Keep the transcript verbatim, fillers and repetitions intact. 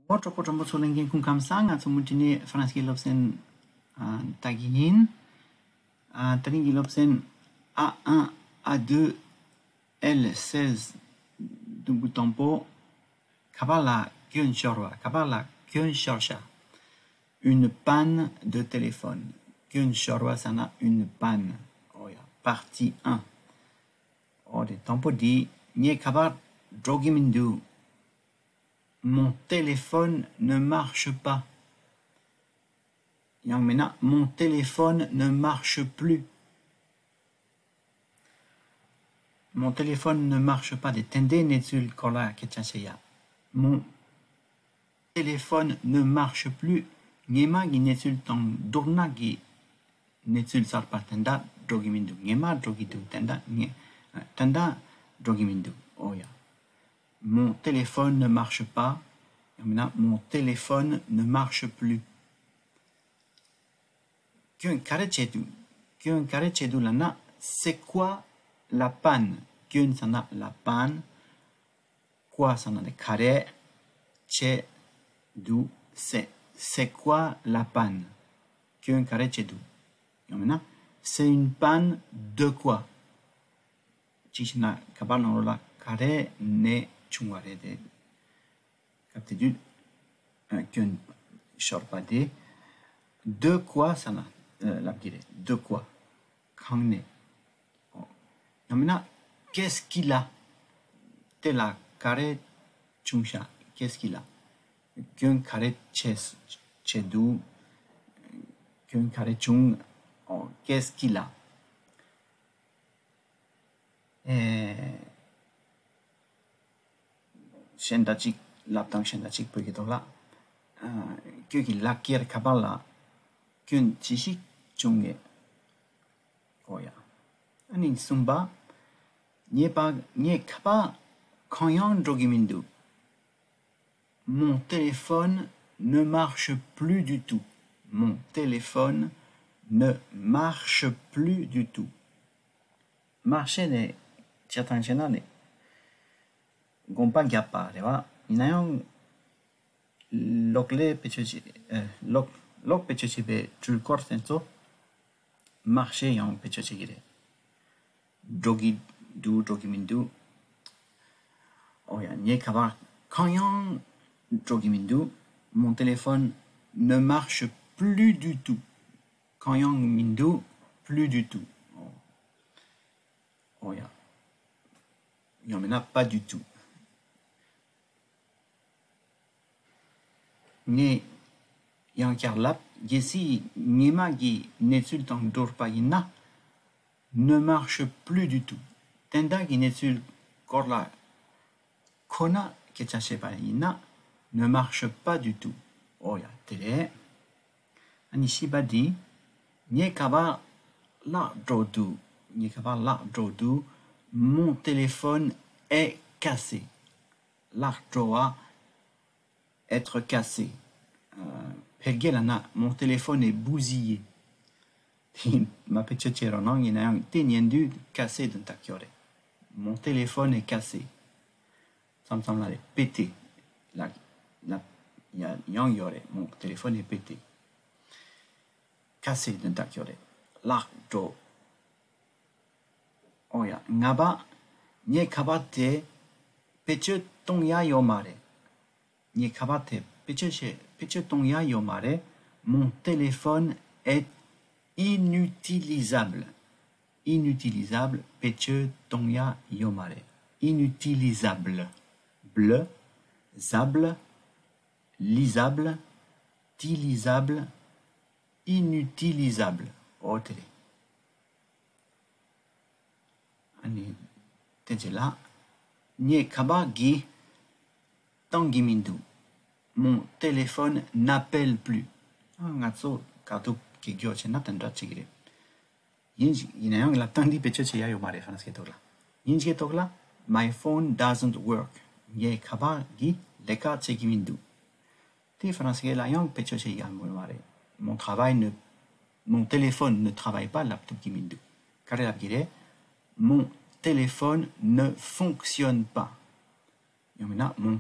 འོ། གྲོགས་པོ་གྲོགས་མོ་ཚོ་ལྷན་རྒྱས་སྐུ་ཁམས་བཟང་། ང་ཚོ་མུ་མཐུད་ནས་ཧྥ་རན་སིའི་སློབ་ཚན་ཨ་ལྟ་གི་ཡིན། ཨ་དེ་རིང་གི་སློབ་ཚན་ཨ་ཨན། ཨ་དུ། ཨེལ་སེ་ཟེར། དུམ་བུ་དང་པོ། ཁ་པར་ལ་སྐྱོན་ཤོར་བ། ཁ་པར་ལ་སྐྱོན་ཤོར་ཤག Une panne de téléphone. སྐྱོན་ཤོར་བ་ཟེར་ན་une panne. འོ་ཡ། Partie un. འོ་དེ་དང་པོ་འདི། ངའི་ཁ་པར་འགྲོ་གི་མི་འདུག Mon téléphone ne marche pas. ཡང་མིན་ན། Mon téléphone ne marche plus. Mon téléphone ne marche pas. དེ་དེ་འདྲའི་གནས་ཚུལ་སྐོར་ལ་སྐད་ཆ་བཤད་ཡ། Mon téléphone ne marche plus. ངའི་མ་གི་གནས་ཚུལ་དང་བསྡུར་ན་གི་གནས་ཚུལ་གསར་པ་དེ་འདྲ་འགྲོ་གི་མི་འདུག་ངའི་མ་འགྲོ་གི་འདུག་དེ་འདྲ་ངའི་དེ་འདྲ་འགྲོ་གི་མི་འདུག་འོ་ཡ། Mon téléphone ne marche pas. ཡང་མིན་ན། Mon téléphone ne marche plus. སྐྱོན་ག་རེ་བྱས་འདུག་སྐྱོན་ག་རེ་བྱས་འདུག་ལབ་ན། C'est quoi la panne? སྐྱོན་ཟེར་ན་la panne. Quoi ཟེར་ན་ནི་ག་རེ་བྱས་འདུག C'est, c'est quoi la panne? སྐྱོན་ག་རེ་བྱས་འདུག་ཡང་མིན་ན། C'est une panne de quoi? ཅིག་བྱས་ན་ཁ་པར་ནང་ལོགས་ལ་ག་རེ་ནས་བྱུང་བ་རེད་དེ། སྐབས་དེ་དུས་ཨ་སྐྱོན་ཤོར་པ་དེ། De quoi ཟེར་ན་ཨ་ལབ་ཀྱི་རེད། De quoi? གང་ནས། ཨོ། ཡང་མིན་ན། Qu'est-ce qu'il a? དེ་ལ་ག་རེ་བྱུང་ཤག Qu'est-ce qu'il a? སྐྱོན་ག་རེ་བྱས་བྱས་འདུག་སྐྱོན་ག་རེ་བྱུང་། ཨོ། Qu'est-ce qu'il a? ཨེ། གཞན་དག་ཅིག་ལབ་སྟངས་གཞན་དག་ཅིག་བོད་ཀྱི་ཐོག་ལ། ཨ། ཁྱོད་ཀྱི་ལག་འཁྱེར་ཁ་པར་ལ་སྐྱོན་ཅི་ཞིག་བྱུང་ངེས། ཨོ་ཡ། ཨ་ནི་གསུམ་པ། ངའི་པ་ངའི་ཁ་པར་གང་ཡང་འགྲོ་གི་མི་འདུག Mon téléphone ne marche plus du tout. Mon téléphone ne marche plus du tout. Marcher ནི་བྱེད་སྟངས་བྱས་ན་ནི་དགོངས་པ་བརྒྱབ་པ་རེད་བ། ཡིན་ན་ཡང་གློག་ཀླད་བེད་སྤྱོད་བྱེད། ཨ། གློག་གློག་བེད་སྤྱོད་བྱེད་པའི་འཕྲུལ་འཁོར་དེ་ཚོ་marcher ཡང་བེད་སྤྱོད་བྱེད་ཀྱི་རེད། འགྲོ་གི་འདུག་འགྲོ་གི་མི་འདུག་ཨོ་ཡ། ངའི་ཁ་པར་གང་ཡང་འགྲོ་གི་མི་འདུག Mon téléphone ne marche plus du tout. གང་ཡང་མི་འདུག Plus du tout. ཨོ་ཡ། ཡང་མིན་ན། Pas du tout. ངས་ཡང་བསྐྱར་ལབ། གལ་སྲིད་ངའི་མ་གི་གནས་ཚུལ་དང་བསྡུར་བ་ཡིན་ན། Ne marche plus du tout. དེ་འདྲ་གི་གནས་ཚུལ་སྐོར་ལ་ཁོ་ན་སྐད་ཆ་བཤད་པ་ཡིན་ན། Ne marche pas du tout. ཨོ་ཡ། དེ་རེད། ཨ་ནི་བཞི་པ་འདི། ངའི་ཁ་པར་བརླག་འགྲོ་འདུག་ངའི་ཁ་པར་བརླག་འགྲོ་འདུག Mon téléphone est cassé. བརླག་འགྲོ་བ། Être cassé. ཨ། བོད་སྐད་ལ་ན། Mon téléphone est bousillé. དེ་མ་བེད་སྤྱོད་བྱེད་རོགས་གནང་། ཡིན་ན་ཡང་དེ་ཉན་དུས་cassé དོན་དག་ཡོད་རེད། Mon téléphone est cassé. མཚམས་མཚམས་ལ་རེད། Pété ལ་ལ་ཡ་ཡང་ཡོད་རེད། Mon téléphone est pété. Cassé དོན་དག་ཡོད་རེད། བརླག་འགྲོ། ཨོ་ཡ། ལྔ་པ། ངའི་ཁ་པར་དེ་བེད་སྤྱོད་གཏོང་ཡ་ཡོད་མ་རེད། ངའི་ཁ་པར་དེ་བེད་སྤྱོད་བྱེད་བེད་སྤྱོད་གཏོང་ཡ་ཡོད་མ་རེད། Mon téléphone est inutilisable. Inutilisable. བེད་སྤྱོད་གཏོང་ཡ་ཡོད་མ་རེད། Inutilisable. Ble. Zable. Lisable. Tilisable. Inutilisable. ཨོ་དེ་རེད། ཨ་ནི་དེ་རྗེས་ལ། ངའི་ཁ་པར་གྱིས་གཏོང་གི་མི་འདུག Mon téléphone n'appelle plus. ཨ། ང་ཚོ་དགའ་སྡུག་གི་སྐྱོ་བྱས་ན་དེ་འདྲ་བྱེད་ཀྱི་རེད། ཡིན་ཡིན་ན་ཡང་ལབ་སྟངས་འདི་བེད་སྤྱོད་བྱེད་ཡ་ཡོད་མ་རེད། ཧྥ་རན་སིའི་ཐོག་ལ། དབྱིན་ཇིའི་ཐོག་ལ། My phone doesn't work. ངའི་ཁ་པར་གྱིས་ལས་ཀ་བྱེད་ཀྱི་མི་འདུག་དེ་ཧྥ་རན་སིའི་ལ་ཡང་བེད་སྤྱོད་བྱེད་ཡ་མོ་མ་རེད། Mon travail ne, mon téléphone ne travaille pas. ལབ་ཐུབ་ཀྱི་མི་འདུག་ག་རེ་ལབ་ཀྱི་རེད། Mon téléphone ne fonctionne pas. ཡང་མིན་ན། Mon